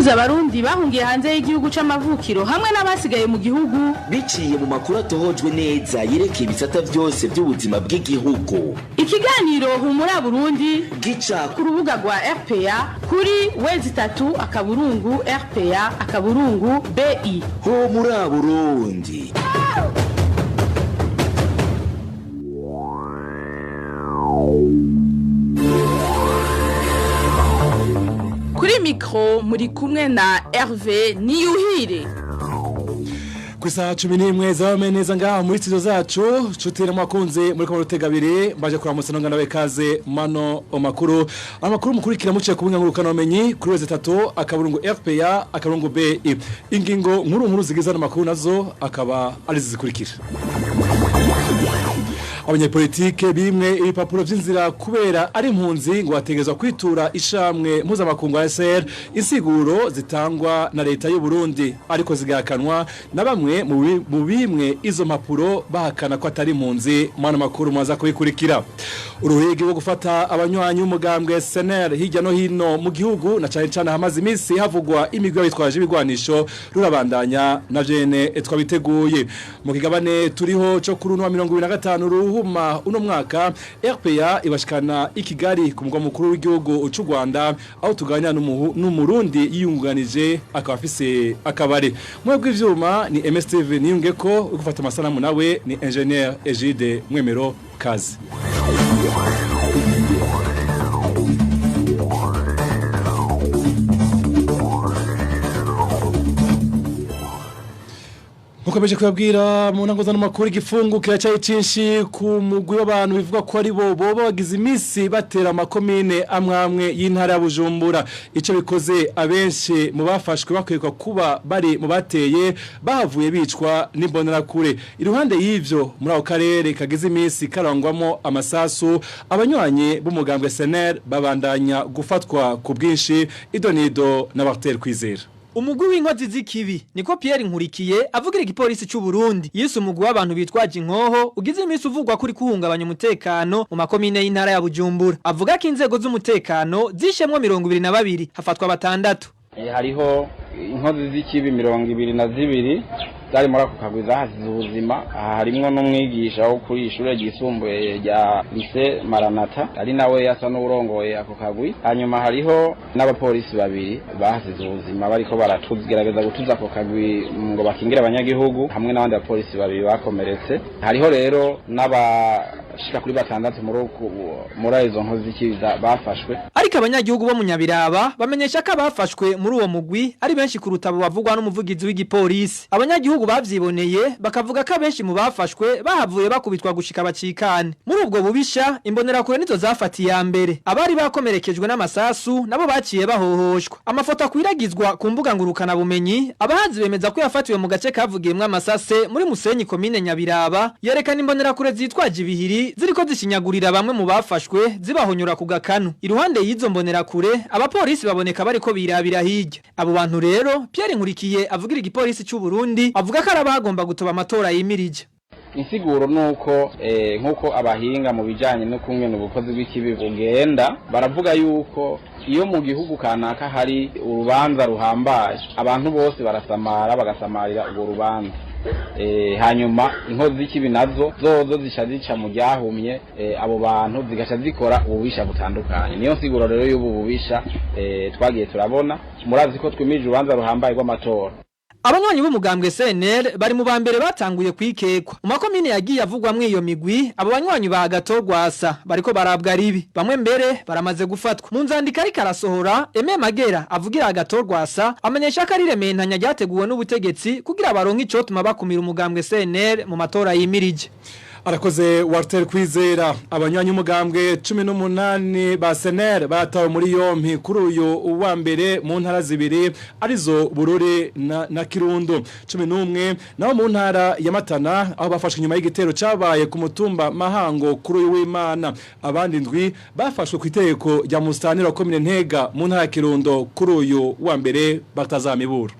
Guhuza abarundi bahungiye hanze y'igihugu c'amavukiro hamwe n'abasigaye mu gihugu biciye mu makuru atohojwe neza yerekeye ibisata byose by'ubuzima bw'igihugu. Ikiganiro Humura Burundi gica ku rubuga rwa RPA kuri w3.rpa.bi. Humura Burundi. Kuri mikro muri kumwe na Hervé Niyuhire. Ku isaha 11 zabame neza ngaha muri studio zacu, cutira mwakunze muri ko rutega abiri, mbaje kuramutsa nonga nawe kaze mano makuru. Amakuru mukurikira muciye ku buhinga bumenyi kuri wezi 3.rpa.bi. Ingingo nkuru nkuru zigize amakuru nazo akaba ari zikurikira. Abanyepolitike bimwe ibipapuro vy'inzira kubera ari impunzi ngo bategerezwa kwitura ishamwe mpuzamakungu ASR, insiguro zitangwa na leta y'u Burundi ariko zigakanwa na bamwe mu bimwe izo mpapuro bahakana ko atari impunzi. Mwana makuru mwaza kubikurikira. Uruhigi rwo gufata abanywanyi umugambwe SNL hirya no hino mu gihugu na cane cane hamaze iminsi havugwa imigwi bitwaje ibigwanisho rurabandanya na vyene twabiteguye. Mu kigabane turiho co kuri wa 2025 ruhuma uno mwaka, RPA ibashikana i Kigali ku mugwa mukuru w'igihugu c'u Rwanda, aho tuganira n'umurundi yiyunganije akaba afise akabare. Mwe bw'ivyuma ni MSTV niyungeko, ugufata amasanamu nawe ni Engineer Egide Mwemero. Kazi. Mukomeje kubabwira mu ntango z'amakuru, igifungu kiracaye cinshi ku mugwi w'abantu bivuga ko ari bo boba bagize iminsi batera amakomine amwamwe y'intara ya Bujumbura. Ico bikoze, abenshi mu bafashwe bakwirwa kuba bari mu bateye bahavuye bicwa n'imbonerakure. Iruhande y'ivyo, muri ako karere kagize iminsi karangwamo amasasu, abanywanyi b'umugambwe SNL babandanya gufatwa ku bwinshi. Idonido na Bartel Kwizera. Umugwi w'inkozi z'ikibi, niko Pierre Nkurikiye avugira igipolisi c'u Burundi yise umugwi w'abantu bitwaje inkoho ugize iminsi uvugwa kuri kuhungabanya umutekano mu makomine y'intara ya Bujumbura. Avuga ko inzego z'umutekano zishemwo 22, hafatwa batandatu. Hariho inkozi z'ikibi 22 zari muri ako kagwi zahasize ubuzima. Aha harimwo n'umwigisha wo kuri ishure ryisumbuye rya Lycée Maranatha, ari nawe yasa n'uwurongoye ako kagwi. Hanyuma hariho n'abapolisi babiri bahasize ubuzima bariko baratugerageza gutuza ako kagwi ngo bakingire abanyagihugu, hamwe n'abandi bapolisi babiri bakomeretse. Hariho rero n'abashika kuri batandatu muri izo nkozi z'ikibi bafashwe. Ariko abanyagihugu bo mu Nyabiraba bamenyesha ko abafashwe muri uwo mugwi ari benshi kuruta abo bavugwa n'umuvugizi w'igipolisi. Abanyagihugu bavyiboneye bakavuga ko abenshi mu bafashwe bahavuye bakubitwa gushika bacikane. Muri ubwo bubisha, imbonerakure nizo zafatiye ya mbere. Abari bakomerekejwe n'amasasu nabo baciye bahohoshwa. Amafoto akwiragizwa ku mbuga ngurukana bumenyi, abahanzi bemeza ko yafatiwe mu gace kavugiyemwo amasase muri Musenyi, komine Nyabiraba, yerekana imbonerakure zitwaje ibihiri ziriko zishinyagurira bamwe mu bafashwe, zibahonyura ku gakanu. Iruhande y'izo mbonerakure, abapolisi baboneka bariko birabira hirya. Abo bantu rero, Pierre Nkurikiye avugira igipolisi c'u Burundi avuga ko arabagomba gutoba amatora yimirije. Insiguro nuko nkuko abahinga mu bijanye no kumwe ubukozi bw'ikibi bugenda baravuga yuko iyo mu gihugu kanaka hari urubanza ruhambaye, abantu bose barasamara, bagasamarira urwo rubanza. Hanyuma inkozi z'ikibi nazo zozo zica zica mu ryahumye abo bantu, zigaca zikora ububisha butandukanye. Niyo nsiguro rero y'ubu bubisha twagiye turabona. Murazi ko twimije urubanza ruhambaye rw'amatora. Abanywanyi b'umugambwe CNL bari mu bambere batanguye kwikekwa. Mu makomine yagiye avugwamwo iyo migwi, abo banywanyi ba Gatogwasa bariko barabwa ribi. Bamwe mbere baramaze gufatwa. Mu nzandiko ariko arasohora, Aime Magera avugira Gatogwasa amenyesha ko ari rementanya ryateguwe n'ubutegetsi kugira baronke icotuma bakumira umugambwe CNL mu matora yimirije. Arakoze Walter Kwizera. Abanywanyi umugambwe 18 ba SNL batawe muri yompi kuri uyu wa mbere mu ntara zibiri, arizo Bururi na Kirundo. 11 naho mu ntara ya Matana, aho bafashwe nyuma y'igitero cabaye ku mutumba Mahango kuri uyu w'Imana. Abandi ndwi bafashwe ku itegeko rya mustanira wa komine Ntega mu ntara ya Kirundo kuri uyu wa mbere batazamibura.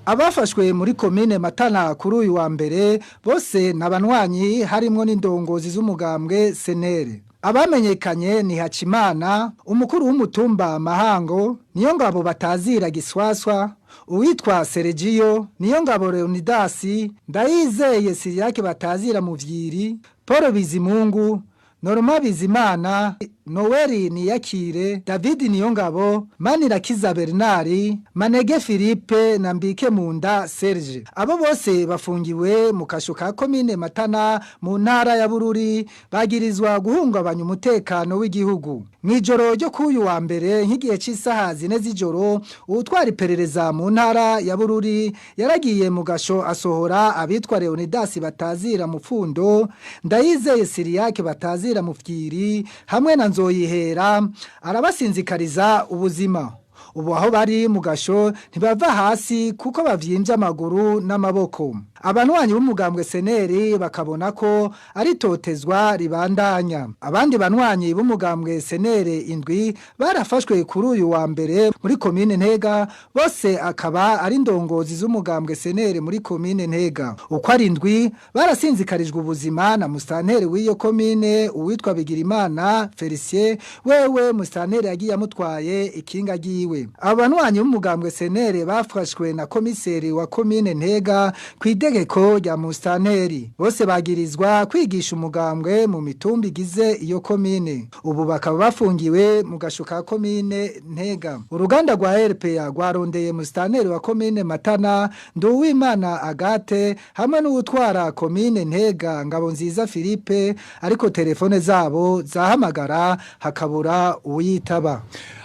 Abafashwe muri komine Matana kuri uyu wa mbere bose n'abanywanyi, harimwo n'indongozi z'umugambwe Senere. Abamenyekanye ni Hacimana, umukuru w'umutumba Mahango, niyo ngabo batazira giswaswa, uwitwa Sergio, niyo ngabo Leonidas, Ndayizeye Siriyake batazira muvyiri, Paul Bizimungu, Norma Bizimana, Noeli Niyakire, David Niyongabo, Manirakiza Bernard, Manege Philippe na Mbike Munda Serge. Abo bose bafungiwe mu kasho ka komine Matana mu ntara ya Bururi bagirizwa guhungabanya umutekano w'igihugu. Mwijoro ryo kuyu wa mbere nk'igihe c'isaha zine z'ijoro utwara iperereza mu ntara ya Bururi yaragiye mu gasho asohora abitwa Leonidas batazira mupfundo, Ndayizeye Siriyake batazira mufyiri hamwe na Nzoyihera arabasinzikariza ubuzima. Ubu aho bari mu gasho ntibava hasi kuko bavyimbye amaguru n'amaboko. Abanwanyi b'umugambwe seneri bakabona ko ari totezwa ribandanya. Abandi banwanyi b'umugambwe seneri indwi barafashwe kuri uyu wa mbere muri komine Ntega, bose akaba ari ndongozi z'umugambwe seneri muri komine Ntega. Uko ari indwi barasinzikarijwe ubuzima na mustanteri w'iyo komine uwitwa Bigirimana Felicien, wewe mustanteri yagiye amutwaye ikinga ryiwe. Abanwanyi b'umugambwe senere bafashwe na komiseri wa komine Ntega ku itegeko rya mustanteri. Bose bagirizwa kwigisha umugambwe mu mitumba igize iyo komine. Ubu bakaba bafungiwe mu gasho ka komine Ntega. Uruganda rwa RPA rwarondeye mustanteri wa komine Matana Nduwimana Agate hamwe n'uwutwara komine Ntega Ngabonziza Philippe, ariko telefone zabo zahamagara hakabura uwitaba.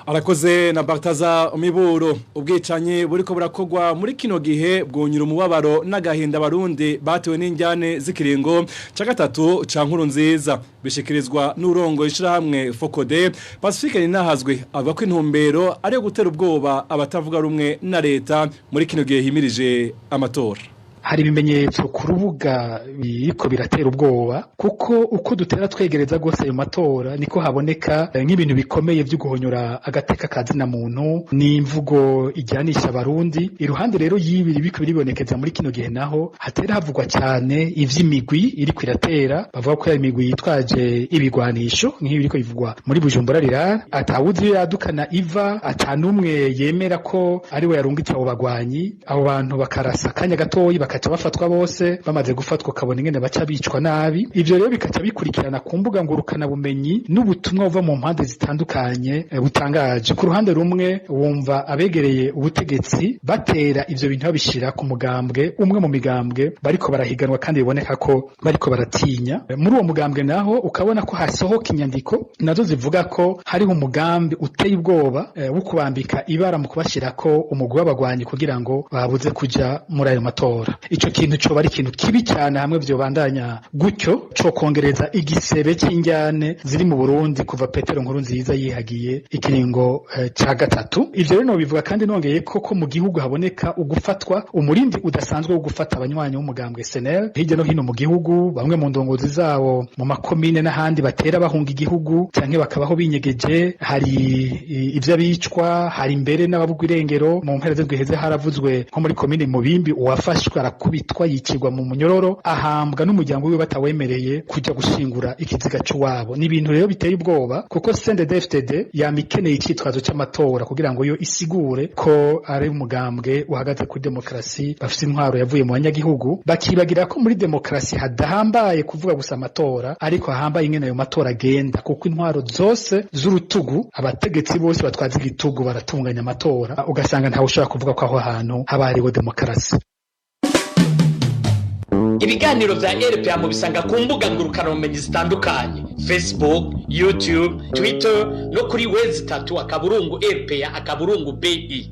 Arakoze na Bartaza Miburo. Ubwicanyi buriko burakogwa muri kino gihe bwonyura umubabaro n'agahinda abarundi batewe n'injyane z'ikiringo ca gatatu ca nkuru nziza, bishikirizwa n'urongo ishirahamwe Fokode. Pacifique Ninahazwe avuga ko intumbero ari yo gutera ubwoba abatavuga rumwe na leta muri kino gihe himirije amatora. Hari ibimenyetso ku rubuga biriko biratera ubwoba, kuko uko dutera twegereza gose ayo matora niko haboneka nk'ibintu bikomeye vyo guhonyora agateka ka zina muntu n'imvugo ijyanisha abarundi. Iruhande rero y'ibi biriko biribonekeza muri kino gihe, naho hatera havugwa cyane ivy'imigwi iriko iratera, bavuga ko ari imigwi yitwaje ibigwanisho nk'ibi biriko bivugwa muri Bujumbura rirara, atawuzi yadukana iva, atanumwe yemera ko ari we yarungitse abo bagwanyi. Abo bantu bakarasa akanya gatoyi bakaca bafatwa bose, bamaze gufatwa ukabona ingene baca bicwa nabi. Ivyo rero bikaca bikurikirana ku mbuga ngurukana bumenyi n'ubutumwa buva mu mpande zitandukanye butangaje. Ku ruhande rumwe wumva abegereye ubutegetsi batera ivyo bintu babishira ku mugambwe umwe mu migambwe bariko barahiganwa, kandi biboneka ko bariko baratinya. Muri uwo mugambwe naho ukabona ko hasohoka inyandiko nazo zivuga ko hariho umugambi uteye ubwoba wo kubambika ibara mu kubashirako umugwi w'abagwanyi kugira ngo babuze kuja muri ayo matora. Ico kintu coba ari ikintu kibi cyane hamwe vyobandanya gutyo, co kongereza igisebe c'injyane ziri mu Burundi kuva Petero Nkurunziza yihagiye ikiringo ca gatatu. Ivyo rero bivuga kandi nongeye ko mu gihugu haboneka ugufatwa umurindi udasanzwe wo gufata abanywanyi b'umugambwe SNL hirya no hino mu gihugu, bamwe mu ndongozi zawo mu makomine n'ahandi batera bahunga igihugu canke bakabaho binyegeje. Hari ivyo abicwa, hari mbere n'ababugwa irengero. Mu mpera z'indwi haravuzwe nko muri komine Mubimbi uwafashwe arakubitwa yicirwa mu munyororo, ahambwa n'umuryango wiwe batawemereye kujya gushingura ikiziga c'uwabo. Ni ibintu rero biteye ubwoba, kuko CNDD-FDD yama ikeneye icitwazo c'amatora kugira ngo yo isigure ko ari umugambwe uhagaze kuri demokarasi, bafite intwaro yavuye mu banyagihugu, bakibagira ko muri demokarasi hadahambaye kuvuga gusa amatora, ariko hahambaye ingene ayo matora agenda, kuko intwaro zose z'urutugu, abategetsi bose batwaza igitugu baratunganya amatora, ugasanga ntawe ushobora kuvuga ko aho hantu haba hariho demokarasi. Ibiganiro vya RPA mubisanga ku mbuga ngurukanabumenyi zitandukanye: Facebook, YouTube, Twitter no kuri www.rpa.bi.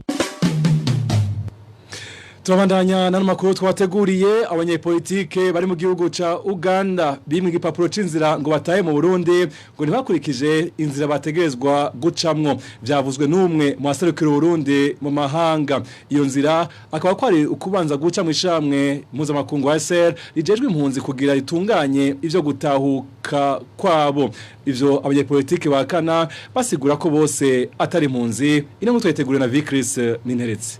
Turabandanya na makuru twateguriye. Abanyepolitike bari mu gihugu ca Uganda bimwe igipapuro c'inzira ngo bataye mu Burundi ngo ntibakurikije inzira bategerezwa gucamwo, vyavuzwe n'umwe mu baserukira Burundi mu mahanga. Iyo nzira akaba ko ari ukubanza guca mu ishamwe mpuzamakungu ASR rijejwe impunzi kugira ritunganye ivyo gutahuka kwabo. Ivyo abanyepolitike bakana basigura ko bose atari impunzi. Ino nkuru twayiteguriwe na Vicris Ninteretse.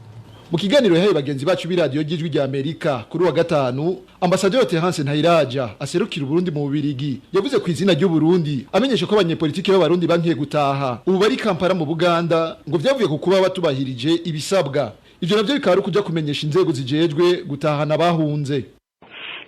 Mu kiganiro yahaye bagenzi bacu b'iradiyo ry'Ijwi rya Amerika kuri wa gatanu, Ambasaderi Terence Ntayiraja aserukira Uburundi mu Bubirigi yavuze ku izina ry'u Burundi, amenyesha ko abanyepolitike b'Abarundi bankiye gutaha ubu bari Kampala mu Buganda, ngo vyavuye ku kuba batubahirije ibisabwa. Ivyo navyo bikaba ari ukuja kumenyesha inzego zijejwe gutahana abahunze.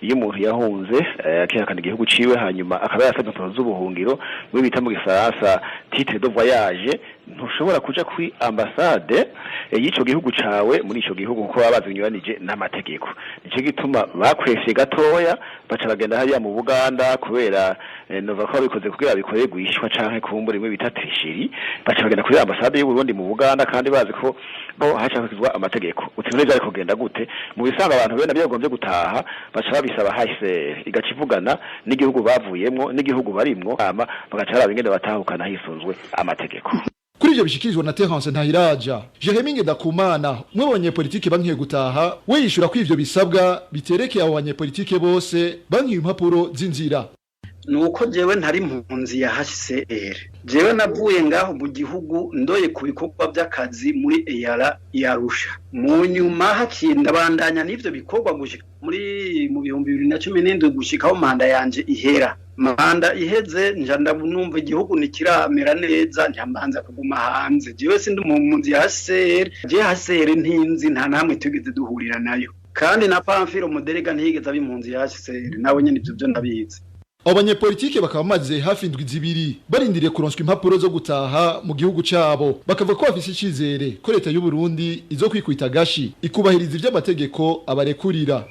Iyo umuntu yahunze akihakana igihugu ciwe, hanyuma akaba yarasabye impapuro z'ubuhungiro, muri bita mu gifaransa titre de voyage, ntushobora kuja kuri ambasade y'ico gihugu cawe muri ico gihugu, kuko baba bazinyuranije n'amategeko. Nico gituma bakwefye gatoya, baca bagenda hariya mu Buganda, kubera nova ko babikoze kugira babikore gwishwa canke kumbura imwe bita tricherie. Baca bagenda kuri ambasade y'u Burundi mu Buganda, kandi bazi ko bo hacakurikizwa amategeko. Uti none vyari kugenda gute? Mu bisanga abantu bene byagombye gutaha baca babisaba HCR, igaca ivugana n'igihugu bavuyemwo n'igihugu barimwo, hama bagaca baraba ingene batahukana hisunzwe amategeko. Kuri ivyo bishikirizwa na Terence Ntahiraja, Jeremy Ngendakumana, umwe mu banyepolitike bankiye gutaha, we yishura ko ivyo bisabwa biterekeye abo banyepolitike bose bankiye impapuro z'inzira. Nuko jewe ntari impunzi ya HCR. Jewe navuye ngaho mu gihugu ndoye ku bikorwa by'akazi muri EAR yarusha. Mu nyuma haciye ndabandanya n'ivyo bikorwa gushika muri mu 2017, gushikaho manda yanje ihera. Manda iheze, nja ndabunumva igihugu ntikiramera neza, nja kuguma hanze. Jewe sindi mu mpunzi ya HCR. Je HCR ntinzi, nta namwe tugeze duhurira nayo. Kandi na Pamphile Muderega ntiyigeze aba impunzi ya HCR, nawe nyene ivyo byo ndabizi. Abo banyepolitike bakaba bamaze hafi indwi 2 barindiriye kuronswa impapuro zo gutaha mu gihugu cabo, bakavuga ko bafise icizere ko leta y'u Burundi izokwikubita agashi ikubahiriza ivy'amategeko abarekurira.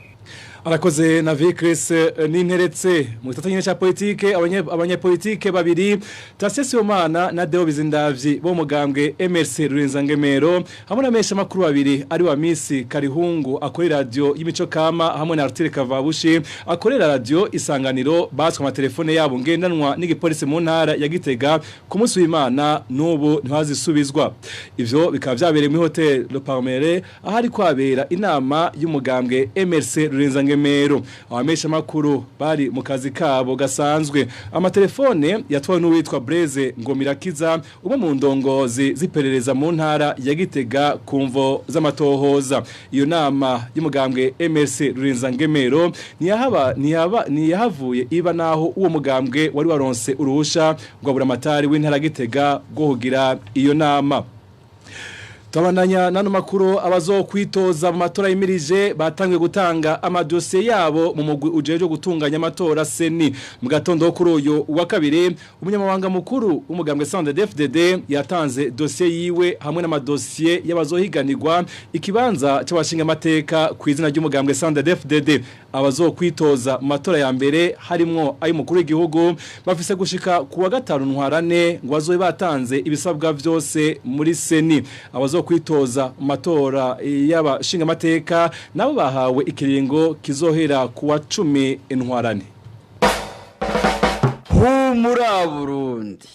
Arakoze na Vicres Ninteretse. Mu gisata nyine ca politike, abanyepolitike babiri, Tasie Sibomana na Deo Bizindavyi, bo mugambwe MRC Rurenzangemero, hamwe na mesha makuru babiri, ari wa Misi Karihungu akorera radio y'imico kama, hamwe na Arthur Kavabushi akorera radio Isanganiro, batswe amatelefone yabo ngendanwa n'igipolisi mu ntara ya Gitega ku munsi w'Imana, n'ubu ntibazisubizwa. Ivyo bikaba vyabereye muri Hotel Le Palmere, ahari kwabera inama y'umugambwe MRC Rurenzangemero. Abamesha makuru bari mu kazi kabo gasanzwe. Amatelefone yatwawe n'uwitwa Breze Ngomirakiza, umwe mu ndongozi ziperereza mu ntara ya Gitega, kumvo z'amatohoza. Iyo nama y'umugambwe MRC Rurenzangemero ntiyahaba ntiyaba ntiyahavuye iba, naho uwo mugambwe wari waronse uruhusha rwa buramatari w'intara ya Gitega rwo kugira iyo nama. Tabandanya nano makuru. Abazokwitoza mu matora yimirije batangiye gutanga amadosiye yabo mu mugwi ujeje gutunganya amatora CENI. Mu gatondo kuri uyu wa kabiri, umunyamabanga mukuru w'umugambwe CNDD-FDD yatanze dosiye yiwe hamwe n'amadosiye y'abazohiganirwa ikibanza cy'abashinga amateka ku izina ry'umugambwe CNDD-FDD. Abazokwitoza mu matora ya mbere, harimwo ay'umukuru w'igihugu, bafise gushika ku wa gatanu ntwarane ngo bazobe batanze ibisabwa vyose muri CENI. Abazokwitoza mu matora y'abashinga amateka nabo bahawe ikiringo kizohera ku wa 10 ntwarane. Humura Burundi!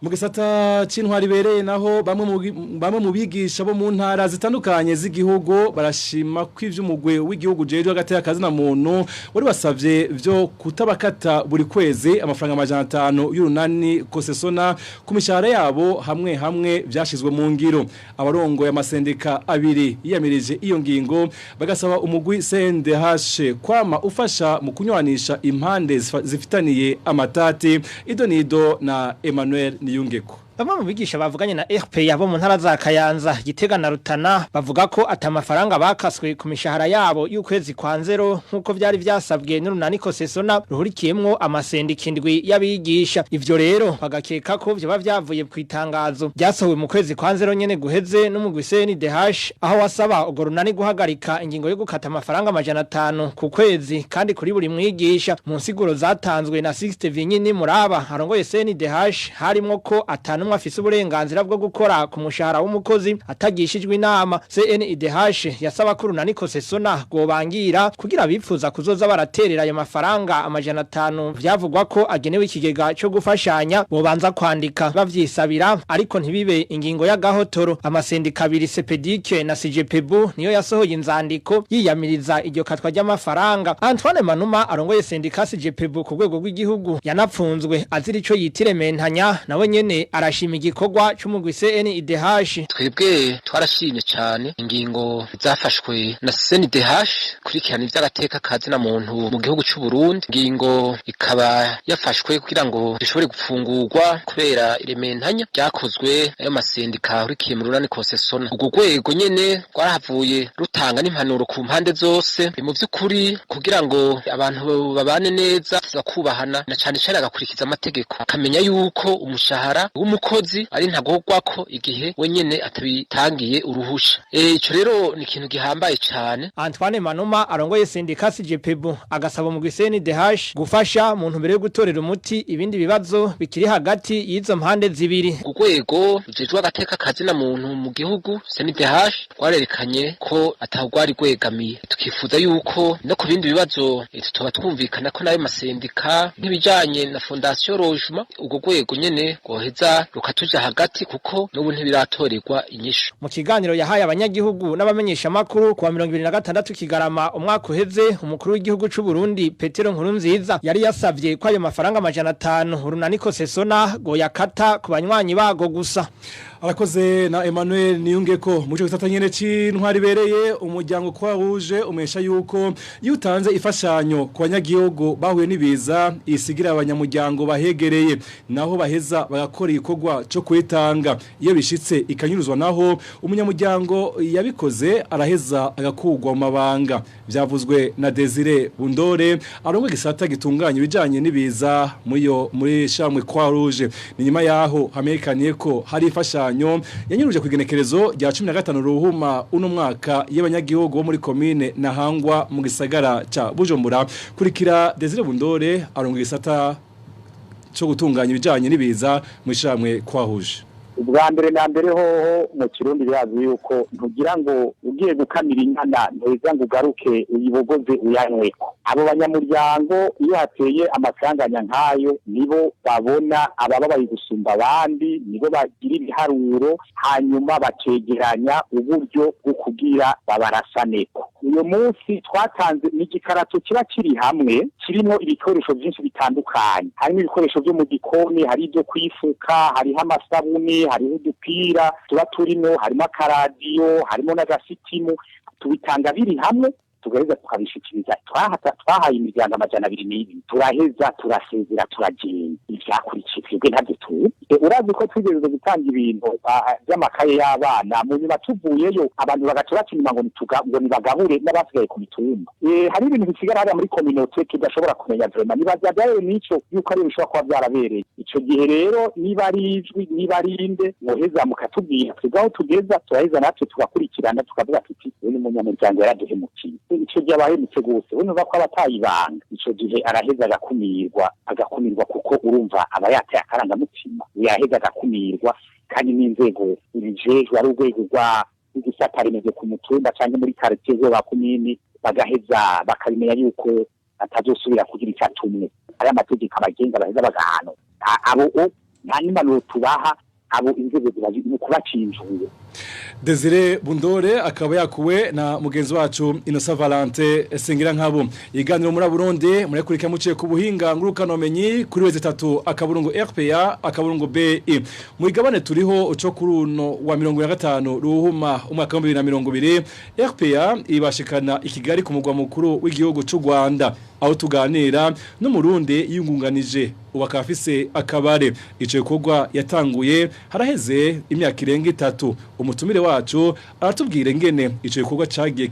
Mu gisata c'intwari ibereye naho, bamwe mu bigisha bo mu ntara zitandukanye z'igihugu barashima ko ivy'umugwi w'igihugu ujejwe hagati y'akazi na muntu wari wasavye vyo kutabakata buri kwezi amafaranga 500 y'urunani Kosesona ku mishahara yabo hamwe hamwe vyashizwe mu ngiro. Abarongoye amasendika abiri yiyamirije iyo ngingo, bagasaba umugwi CNDH kwama ufasha mu kunywanisha impande zifitaniye amatati. Idonido na Emmanuel Niyungeko. Bamwe mu bigisha bavuganye na RPA bo mu ntara za Kayanza, Gitega na Rutana bavuga ko atamafaranga bakaswe ku mishahara yabo y'ukwezi kwa nzero, nkuko vyari vyasabwe n'urunani Kosesona ruhurikiyemwo amasendika indwi y'abigisha. Ivyo rero bagakeka ko vyoba vyavuye ku itangazo ryasohowe mu kwezi kwa nzero nyene guheze n'umugwi CNDH, aho wasaba urwo runani guhagarika ingingo yo gukata amafaranga 500 ku kwezi kandi kuri buri mwigisha. Mu nsiguro zatanzwe na Sixte Vinyini Muraba arongoye CNDH, harimwo ko atanu afise uburenganzira bwo gukora ku mushahara w'umukozi atagishijwe inama. CNIDH yasaba ko urunani Kosesona rwobangira kugira abipfuza kuzoza baraterera ayo mafaranga 500 vyavugwa ko agenewe ikigega cyo gufashanya bobanza kwandika bavyisabira, ariko ntibibe ingingo y'agahotoro. Amasendika abiri, CPDIC na CGPBU, niyo yasohoye inzandiko yiyamiriza iryo katwa ry'amafaranga. Antoine Manuma arongoye sendika CGPBU ku rwego rw'igihugu, yanapfunzwe azira ico yitire mentanya, nawe nyene arashima. Arashima igikorwa c'umugwi CNIDH. Twebwe twarashimye cyane ingingo zafashwe na CNDH kurikirana ivy'agateka kazina muntu mu gihugu c'u Burundi. Ingingo ikaba yafashwe kugira ngo dushobore gufungurwa kubera irementanya ryakozwe ayo masendika urikiye mu runani kosesona. Urwo rwego nyene rwarahavuye rutanga n'impanuro ku mpande zose mu vy'ukuri kugira ngo abantu babane neza, bakubahana na cane cane agakurikiza amategeko, akamenya yuko umushahara w'umukozi ari ntagorwako igihe wenyene atabitangiye uruhusha. Ico rero ni ikintu gihambaye cane. Antoine Manuma arongoye sendika CGPB agasaba umugwi CNDH gufasha mu ntumbero yo gutorera umuti ibindi bibazo bikiri hagati y'izo mpande zibiri. Urwego rujejwe agateka kazina muntu mu gihugu CNDH rwarerekanye ko atahugwari rwegamiye, tukifuza yuko no ku bindi bibazo tutoba twumvikana ko nayo masendika nk'ibijanye na Fondation Logement, urwo rwego nyene rwoheza rukatuja hagati kuko n'ubu ntibiratorerwa inyishu. Mu kiganiro yahaye abanyagihugu n'abamenyeshamakuru kuwa 2026 Kigarama umwaka uheze, umukuru w'igihugu c'u Burundi Petero Nkurunziza yari yasavye ko ayo mafaranga 500 urunani Kosesona goyakata ku banywanyi bago gusa. Arakoze na Emmanuel Niyungeko. Mu cyo gisata nyene c'intwari bereye umuryango kwa rouge umesha yuko iyo utanze ifashanyo ku banyagihugu bahuye n'ibiza isigira abanyamuryango bahegereye naho baheza bagakora igikorwa cyo kwitanga, iyo bishitse ikanyuruzwa naho umunyamuryango yabikoze araheza agakugwa mu mabanga. Byavuzwe na Desire Bundore arongo gisata gitunganya ibijanye n'ibiza muri yo muri shamwe kwa rouge. Ni nyuma yaho hamenyekanye ko hari ifashanyo yanyuruje kugenekerezo rya 15 ruhuma uno mwaka y'abanyagihugu bo muri commune Nahangwa mu gisagara ca Bujumbura. Kurikira Desire Bundore arongo gisata cyo gutunganya ibijanye n'ibiza mu shamwe kwahuje. Ubwa mbere na mbere hoho mu Kirundi birazi yuko ntugira ngo ugiye gukamira inyana ntuza ngo ugaruke uyibogoze uyanyweko. Abo banyamuryango iyo hateye amasanganya nkayo nibo babona abababaye gusumba abandi, nibo bagira ibiharuro hanyuma bakegeranya uburyo bwo kugira babarasaneko. Uyu munsi twatanze n'igikarato kiba kiri hamwe kirimo ibikoresho byinshi bitandukanye, harimo ibikoresho byo mu gikoni, hari ibyo kwifuka, hariho amasabuni, hariho udupira tuba turimo, harimo akaradiyo, harimo n'agasitimu. Tubitanga biri hamwe tugaheza tukabishikiriza. Twahaye imiryango 202, turaheza turasezera turagenda. Ivyakurikiye twebwe ntabyo tuzi. Urazi ko twigeze gutanga ibintu by'amakaye y'abana, mu nyuma tuvuyeyo abantu bagaca bakinyuma ngo ngo nibagabure n'abasigaye ku mitumba. Hari ibintu bisigara hariya muri communauté tudashobora kumenya vraiment. Nibaza rero nico yuko ari bishobora kuba byarabereye ico gihe. Rero niba ari ijwi niba ari inde muheza mukatubwira, twebwe aho tugeza turaheza natwe tugakurikirana tukavuga tuti uyu ni umunyamuryango yaraduhemukiye. Ico gihe abahemutse gose urumva ko abatayibanga, ico gihe araheza agakumirwa kuko urumva aba yateye akarangamutima, yaheza agakumirwa kandi n'inzego ibijejwe ari urwego rwa igisata remezo ku mutumba canke muri quartier zo bakomini bagaheza bakabimenya yuko atazosubira kugira icyo atumwe. Ari amategeko abagenga baheza bagahano abo nta n'impanuro tubaha abo inzego zibazi ni kubacinjuye. Desire Bundore akaba yakuwe na mugenzi wacu Innocent Valente Singira nkabo. Iganiro muri Burundi murakurikira muciye ku buhinga ngurukanomenyi kuri wezi 3 akaburungu RPA akaburungu BI. Mu igabane turiho uco kuri uno wa 2025 ruhuma umwaka wa 2020, RPA ibashikana i Kigali ku mugwa mukuru w'igihugu c'u Rwanda, aho tuganira n'umurundi yungunganije ubu akaba afise akabare. Ico gikorwa yatanguye haraheze imyaka irenga 3. Umutumire wacu aratubwira ingene ico gikorwa cagiye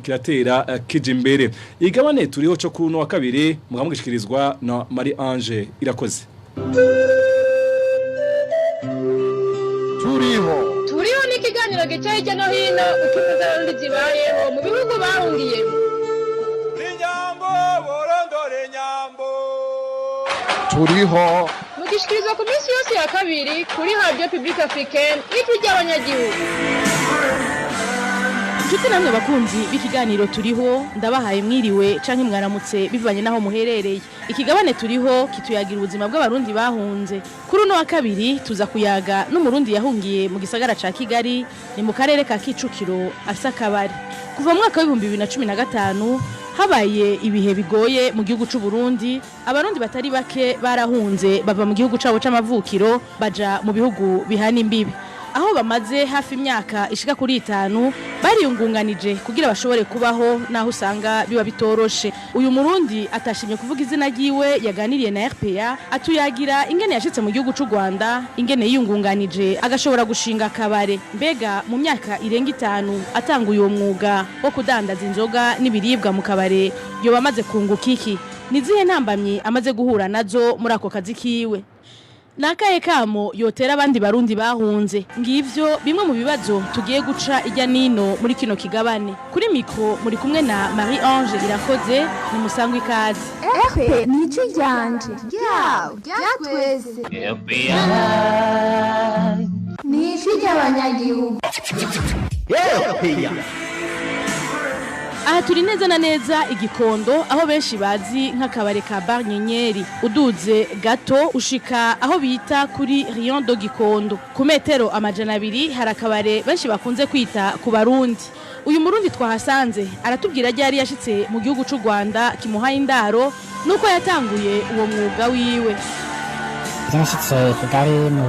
kiratera kija imbere. Igabane turiho co kuri uno wa kabiri mukamugishikirizwa na Marie Ange Irakoze. Turiho Turiho ni ikiganiro gica hirya no hino uko impuzarundi zibayeho mu bihugu bahungiyemo. Turiho mugishikirizwa ku minsi yose ya kabiri kuri Radio Publique Africaine, ijwi ry'abanyagihugu. Inshuti namwe bakunzi b'ikiganiro turiho, ndabahaye mwiriwe canke mwaramutse bivanye naho muherereye. Ikigabane turiho kituyagira ubuzima bw'abarundi bahunze. Kuri uno wa kabiri tuza kuyaga n'umurundi yahungiye mu gisagara ca Kigali, ni mu karere ka Kicukiro, afise akabari. Kuva mu mwaka w'2015 Habaye ibihe bigoye mu gihugu c'u Burundi, abarundi batari bake barahunze bava mu gihugu cabo c'amavukiro baja mu bihugu bihana imbibi. Aho bamaze hafi imyaka ishika kuri 5 bariyungunganije kugira bashobore kubaho naho usanga biba bitoroshe. Uyu murundi atashimye kuvuga izina ryiwe yaganiriye na RPA atuyagira ingene yashitse mu gihugu c'u Rwanda, ingene yiyungunganije agashobora gushinga akabare. Mbega mu myaka irenga 5 atanguye uwo mwuga wo kudandaza inzoga n'ibiribwa mu kabare yoba amaze kunguka iki? Nizihe ntambamyi amaze guhura nazo muri ako kazi kiwe? Nakaye kamo yotera abandi barundi bahunze. Ngivyo bimwe mu bibazo tugiye guca ijya nino muri kino kigabane. Kuri mikro muri kumwe na Marie Ange Irakoze ni musangwa ikaze. RP ni ijwi ryanje ryawe ryatwese ni ijwi ry'abanyagihugu. Aha turi neza na neza igikondo aho benshi bazi nk'akabare ka Bar Nyenyeri. Uduze gato ushika aho bita kuri Rion do Gikondo. Ku metero 200 hari akabare benshi bakunze kwita ku Barundi. Uyu murundi twahasanze aratubwira ryari yashitse mu gihugu c'u Rwanda kimuhaye indaro nuko yatanguye uwo mwuga wiwe. Nashitse Kigali mu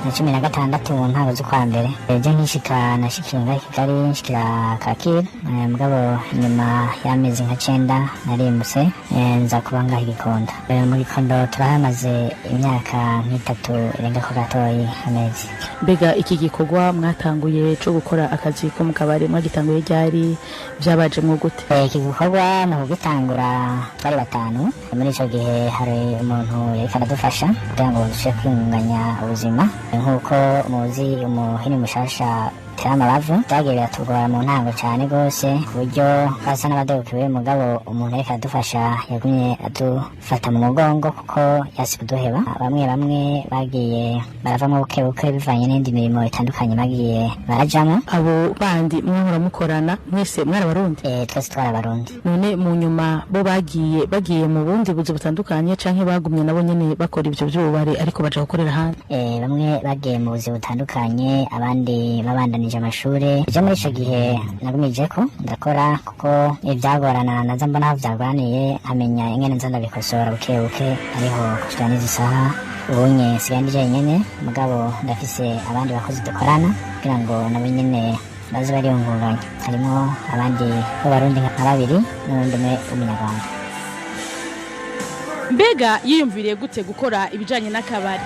2016 mu ntango z'ukwa mbere. Ejo nkishika nashikiye ngaho Kigali nshikira Kacyiru, mugabo nyuma y'amezi nka 9 narimutse nza kuba ngaho Gikondo. Mu Gikondo turahamaze imyaka nk'itatu irenga ko gatoyi amezi. Mbega iki gikorwa mwatanguye co gukora akazi ko mu kabare mwagitanguye ryari, byabaje mwo gute? Iki gikorwa mu kugitangura twari 5. Muri ico gihe hari umuntu yariko aradufasha kugira ngo dushobore kwiyungunganya ubuzima. Nk'uko muzi umuhini mushasha utera amabavu, byagiye biratugora mu ntango cyane rwose ku buryo twasa n'abadebukiwe, mugabo umuntu ariko aradufasha yagumye adufata mu mugongo kuko yasi kuduheba. Bamwe bamwe bagiye baravamo buke buke bivanye n'indi mirimo itandukanye bagiye barajamo. Abo bandi mwahora mukorana mwese mwari abarundi? Twese twari abarundi. None mu nyuma bo bagiye mu bundi buzi butandukanye canke bagumye nabo nyene bakora ivyo by'ububare ariko baja gukorera hanze? Bamwe bagiye mu buzi butandukanye, abandi babandanije amashure. Je muri ico gihe nagumije ko ndakora kuko ivyagorana naza mbona aho vyagoraniye nkamenya ingene nza ndabikosora buke buke, ariho kushika n'izi saha ubunye nsigaye ndi jenyene, mugabo ndafise abandi bakozi dukorana kugira ngo nabo nyene baze bariyungunganya. Harimo abandi b'abarundi nka 2 n'uwundi umwe w'umunyarwanda. Mbega yiyumviriye gute gukora ibijanye n'akabari?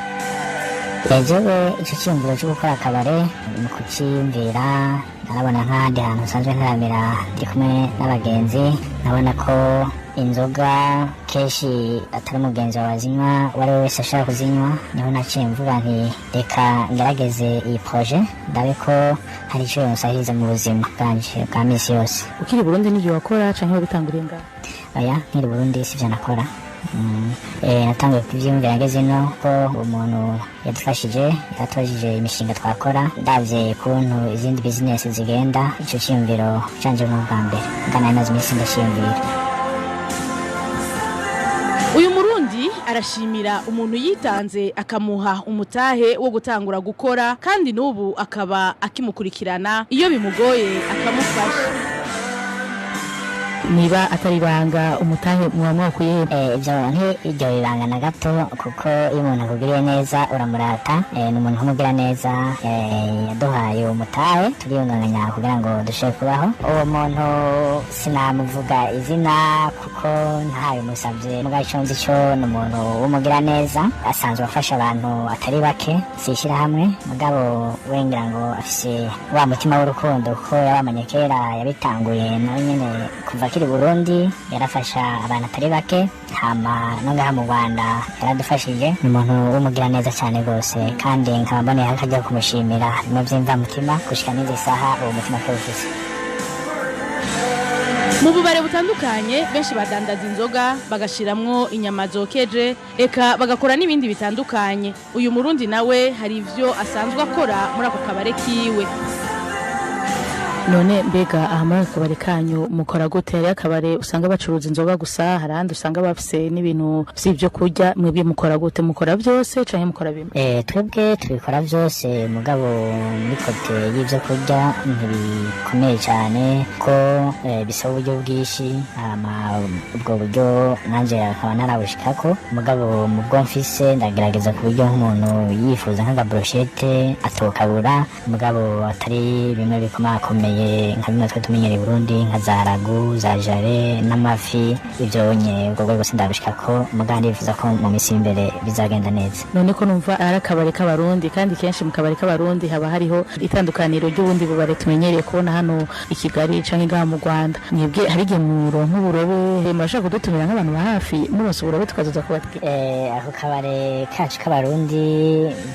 Jewe ico ciyumviro co gukora akabare mu kuciyumvira narabona nk'ahandi hantu nsanzwe ntaramira ndi kumwe n'abagenzi, nkabona ko inzoga kenshi atari umugenzi wawe azinywa, uwo ari we wese ashobora kuzinywa. Niho naciye mvuga nti reka ngerageze iyi proje ndabe ko hari ico yonsahiriza mu buzima bwanje bwa misi yose. Ukiri Burundi n'ivyo wakora canke wabitanguriye ngaho? Oya, nkiri Burundi sivyo nakora. Natanguye kuvyiyumvira ngeze ino ko umuntu yadufashije yaratubajije imishinga twakora, ndavye ukuntu izindi bizinesi zigenda, ico ciyumviro canje mu bwa mbere ngana namaze iminsi ndaciyumvira. Uyu murundi arashimira umuntu yitanze akamuha umutahe wo gutangura gukora, kandi n'ubu akaba akimukurikirana iyo bimugoye akamufasha. Niba atari banga umutahe muba mwakuye? Ivyo nti iryo bibanga na gato, kuko iyo umuntu akugiriye neza uramurata. Ni umuntu w'umugira neza, yaduhaye umutahe turiyungunganya kugira ngo dushobore kubaho. Uwo muntu sinamuvuga izina kuko ntabimusavye, mugabo ico nzi co ni umuntu w'umugira neza, asanzwe afasha abantu atari bake, si ishirahamwe, mugabo we ngira ngo afise wa mutima w'urukundo kuko yabamenye kera, yabitanguye nawe nyene kuva akiri Burundi, yarafasha abantu atari bake, hama no ngaha mu Rwanda yaradufashije. Ni umuntu w'umugira neza cyane rwose, kandi nkaba mboneye akajya kumushimira bimwe vy'imvamutima gushika n'izi saha uwo mutima akawufise. Mu bubare butandukanye benshi badandaza inzoga bagashiramwo inyama zokeje eka bagakora n'ibindi bitandukanye. Uyu murundi nawe hari ivyo asanzwe akora muri ako kabare kiwe. None mbega aha muri aka kabari kanyu mukora gute? Hariho akabare usanga bacuruza inzoga gusa, hari ahandi usanga bafise n'ibintu vy'ivyo kurya. Mwebwe mukora gute? Mukora byose canke mukora bimwe? Twebwe tubikora byose, mugabo muri côté y'ibyo kurya ntibikomeye cyane ko bisaba uburyo bwinshi, hama ubwo buryo nanjye akaba ntarabushikako. Mugabo mu bwo mfise ndagerageza ku buryo nk'umuntu yifuza nk'agabrochette atokabura, mugabo atari bimwe bikomakomeye nka bimwe twe tumenyereye i Burundi, nka za ragoût, za jarret n'amafi. Ibyo nye ubwo rwego sindabishikako, mugabo ndifuza ko mu minsi y'imbere bizagenda neza. None ko numva ari akabari k'Abarundi, kandi kenshi mu kabari k'Abarundi haba hariho itandukaniro ry'ubundi bubare tumenyereye kubona hano i Kigali canke ngaha mu Rwanda, mwebwe hari igihe muronka uburobe? Murashaka kudutumira nk'abantu ba hafi, muronse uburobe tukazoza kubatwira? Ako kabare kacu k'Abarundi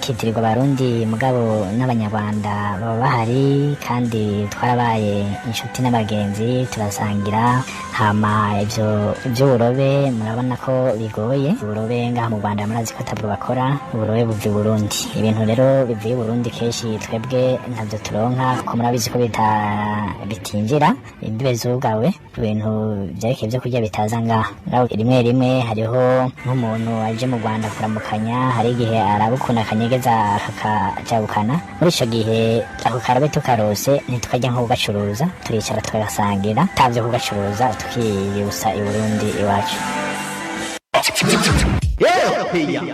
kitirirwa Abarundi, mugabo n'Abanyarwanda baba bahari, kandi twarabaye inshuti n'abagenzi, turasangira. Hama ivyo vy'uburobe murabona ko bigoye. Uburobe ngaha mu Rwanda murazi ko atabwo bakora, uburobe buva i Burundi. Ibintu rero bivuye i Burundi kenshi twebwe ntabyo turonka, kuko murabizi ko bitinjira, imbibe zugawe, ibintu vyerekeye ivyo kurya bitaza ngaha. Ngaho rimwe rimwe hariho nk'umuntu aje mu Rwanda kuramukanya, hari igihe arabukunda akanyegeza akakajabukana. Muri ico gihe ako karobe tukarose ntitukajya nko kugacuruza, turicara tukagasangira tavyo kugacuruza, tukiyibutsa i Burundi iwacu.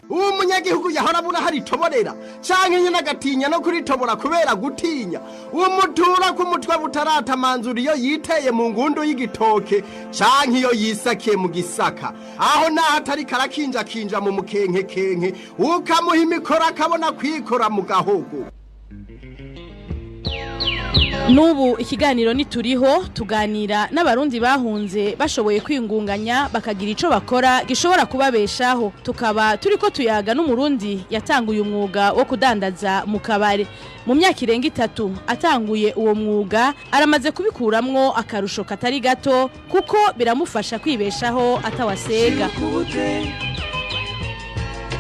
Uwo munyagihugu yahora abura hari itoborera canke nyine agatinya no kuritobora kubera gutinya umutura ku mutwe butaratamanzura, iyo yiteye mu ngundu y'igitoke canke iyo yisakiye mu gisaka, aho naho atari karakinjakinja mu mukenkekenke, ukamuha imikoro akabona kwikora mu gahogo. Nubu ikiganiro nituriho tuganira n'Abarundi bahunze bashoboye kwingunganya bakagira ico bakora gishobora kubabeshaho. Tukaba turiko tuyaga n'Umurundi yatanguye umwuga wo kudandaza mu kabare. Mu myaka irenga 3 atanguye uwo mwuga, aramaze kubikuramwo akarusho katari gato, kuko biramufasha kwibeshaho atawasega.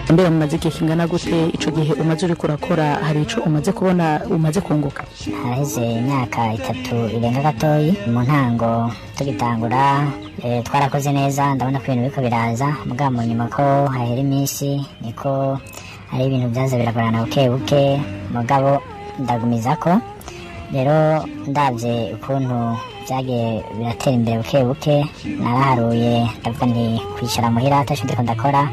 Mbere mumaze igihe kingana gute? Ico gihe umaze uriko urakora, hari ico umaze kubona, umaze kunguka? Haraheze imyaka 3 irenga gatoyi. Mu ntango tugitangura twarakoze neza, ndabona ko ibintu biriko biraza, mugabo mu nyuma ko hahera iminsi niko hari ibintu byaza biragorana buke buke, mugabo ndagumizako. Rero ndavye ukuntu byagiye biratera imbere buke buke, naraharuye ndavuga nti kwicara muhira ataco ndiko ndakora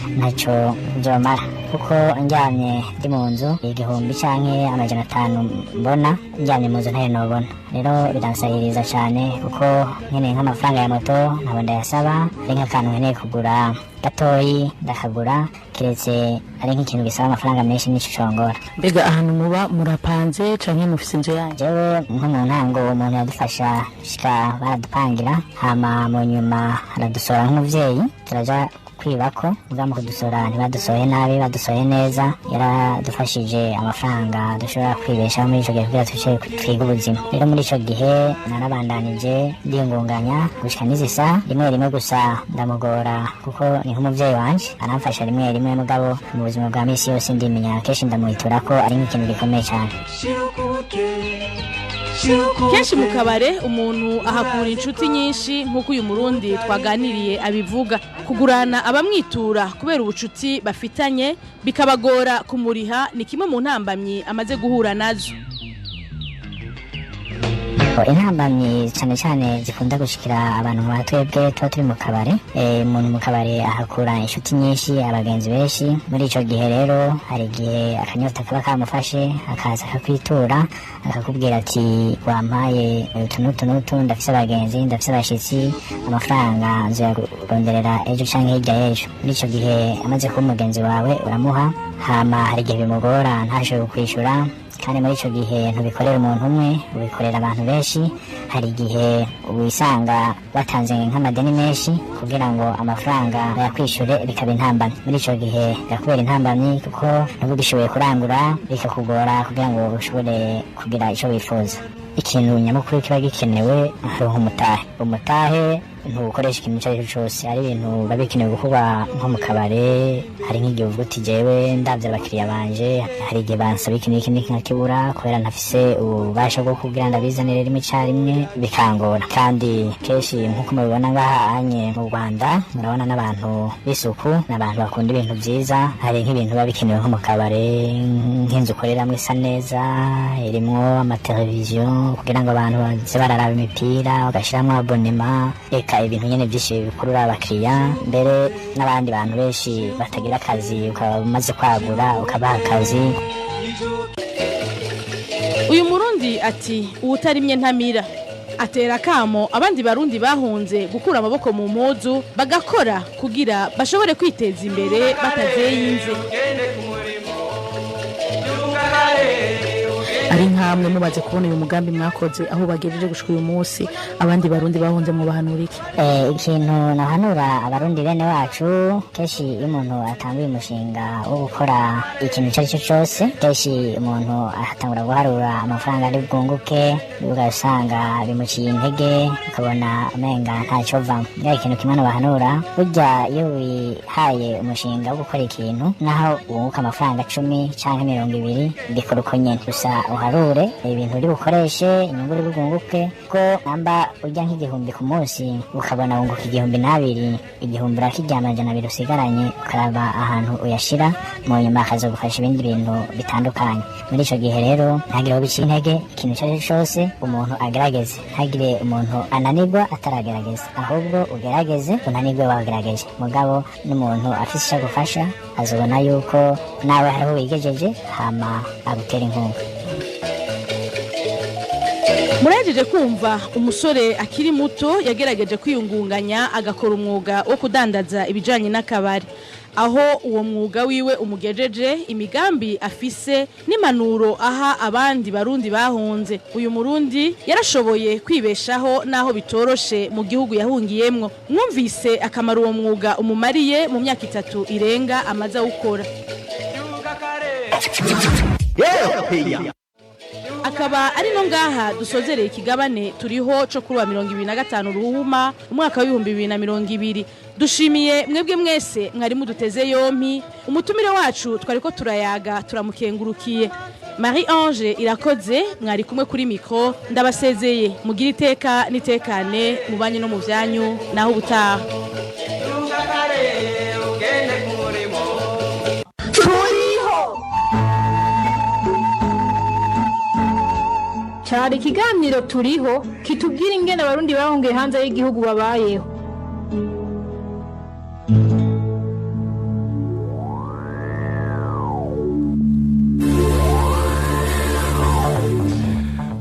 ntacyo byomara, kuko ndyamye ndi mu nzu 1000 canke 500 mbona ndyamye mu nzu ntayo nobona. Rero biransahiriza cyane, kuko nkeneye nk'amafaranga ya moto ntabwo ndayasaba, ari nk'akantu nkeneye kugura gatoyi ndakagura, keretse ari nk'ikintu gisaba amafaranga menshi nico congora. Mbega ahantu muba murapanze canke mufise inzu yanyu? Jewe nko mu ntango umuntu yadufasha shika baradupangira, hama mu nyuma aradusora nk'umuvyeyi, turaja kwibako. Mugabo mu kudusora ntibadusoye nabi, badusoye neza, yaradufashije amafaranga dushobora kwibeshaho muri ico gihe kugira tuce twige ubuzima. Rero muri ico gihe narabandanije ndiyungunganya gushika n'izi saha. Rimwe rimwe gusa ndamugora kuko ni nk'umuvyeyi wanje, aramfasha rimwe rimwe, mugabo mu buzima bwa misi yose ndimenya kenshi ndamuhitura ko ari nk'ikintu gikomeye cane. Kenshi mu kabare umuntu ahakura inshuti nyinshi, nk'uko uyu Murundi twaganiriye abivuga. Kugurana abamwitura kubera ubucuti bafitanye bikabagora kumuriha ni kimwe mu ntambamyi amaze guhura nazo. Intambamyi cyane cyane zikunda gushikira abantu nka twebwe tuba turi mu kabare, umuntu mu kabare ahakura inshuti nyinshi, abagenzi benshi. Muri ico gihe rero hari igihe akanyota kaba kamufashe, akaza akakwitura akakubwira ati wampaye utu n'utu n'utu, ndafise abagenzi, ndafise abashitsi, amafaranga nzoyakuronderera ejo canke hirya y'ejo. Muri ico gihe amaze kuba umugenzi wawe uramuha, hama hari igihe bimugora ntashobore kukwishura, kandi muri ico gihe ntubikorera umuntu umwe, ubikorera abantu benshi. Hari igihe wisanga watanze nk'amadeni menshi kugira ngo amafaranga bayakwishure, bikaba intambamyi. Muri ico gihe birakubera intambamyi kuko ntuba ugishoboye kurangura, bikakugora kugira ngo ushobore kugira ico wifuza. Ikintu nyamukuru kiba gikenewe, haronka umutahe. Umutahe ntukoresha ikintu icyo ari cyo cyose, ari ibintu biba bikenewe gukorwa nko mu kabare. Hari nk'igihe uvuga uti jewe ndabye abakiriya banje, hari igihe bansaba iki n'iki n'iki nkakibura kubera ntafise ububasha bwo kugira ndabizanire rimwe icyarimwe, bikangora. Kandi kenshi nk'uko mubibona ngaha anye mu Rwanda, murabona n'abantu b'isuku, n'abantu bakunda ibintu byiza. Hari nk'ibintu biba bikenewe nko mu kabare, nk'inzu ukoreramo isa neza, irimwo amateleviziyo kugira ngo abantu baze bararaba imipira, ugashyiramo abonema, eka ibintu nyine byinshi bikurura abakiriya. Mbere n'abandi bantu benshi batagira akazi, ukaba umaze kwagura ukabaha akazi. Uyu Murundi ati uwutarimye ntamira. Atera akamo abandi Barundi bahunze gukura amaboko mu mpuzu bagakora kugira bashobore kwiteza imbere batazeyinze. Ari nkamwe mumaze kubona uyu mugambi mwakoze aho bagejeje gushika uyu munsi, abandi Barundi bahunze mubahanura iki? Ikintu nahanura Abarundi bene wacu, kenshi iyo umuntu atanguye umushinga wo gukora ikintu icyo ari cyo cyose, kenshi umuntu atangura guharura amafaranga ari bwunguke, ugasanga bimuciye intege, ukabona umenga ntacyo vamo. Niyo ikintu kimwe nabahanura, burya iyo wihaye umushinga wo gukora ikintu, naho wunguka amafaranga 10 canke 20, bikora uko nyene, gusa uharure ibintu uri bukoreshe, inyungu uri bwunguke. Ko namba urya nk'igihumbi ku munsi, ukabona wunguka 2000, 1000 urakirya, 200 usigaranye ukaraba ahantu uyashira, mu nyuma akazogufasha ibindi bintu bitandukanye. Muri ico gihe rero ntagire aho biciye intege, ikintu icyo ari cyo cyose umuntu agerageze, ntagire umuntu ananirwa ataragerageza, ahubwo ugerageze unanirwe wagerageje. Mugabo n'umuntu afise ico agufasha azobona yuko nawe hariho wigejeje, hama agutera inkunga. Murahejeje kumva umusore akiri muto yagerageje kwiyungunganya agakora umwuga wo kudandaza ibijanye n'akabari, aho uwo mwuga wiwe umugejeje, imigambi afise n'impanuro aha abandi Barundi bahunze. Uyu Murundi yarashoboye kwibeshaho naho bitoroshe mu gihugu yahungiyemwo. Mwumvise akamaro uwo mwuga umumariye mu myaka 3 irenga amaze awukora. Akaba ari no ngaha dusozereye ikigabane turiho co kuri wa 2025 Ruhuma umwaka wa 2020. Dushimiye mwebwe mwese mwari muduteze yompi. Umutumire wacu twariko turayaga turamukengurukiye. Marie Ange Irakoze mwari kumwe kuri mikro, ndabasezeye mugira iteka nitekane mubanye no mu vyanyu, naho ubutaha. Cari ikiganiro turiho kitubwira ingene Abarundi bahungiye hanze y'igihugu babayeho.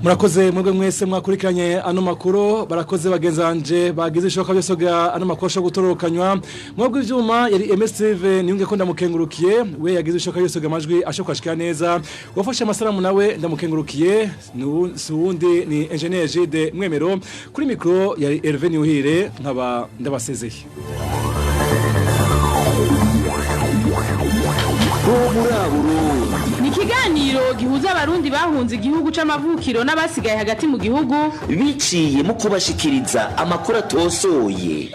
Murakoze mwebwe mwese mwakurikiranye ano makuru, barakoze bagenzanje bagize ishoka byose bwa ano makuru asho gutorokanywa. Mwebwe ivyuma yari MSTV niyunge ko ndamukengurukiye, we yagize ishoka byose bwa majwi ashoka neza. Wafashe amasaramu nawe ndamukengurukiye, suwundi ni engineer Gide Mwemero, kuri micro yari Hervé Niuhire, nkaba ndabasezeye. Ni ikiganiro gihuza Abarundi bahunze igihugu c'amavukiro n'abasigaye hagati mu gihugu, biciye mu kubashikiriza amakuru atosoye.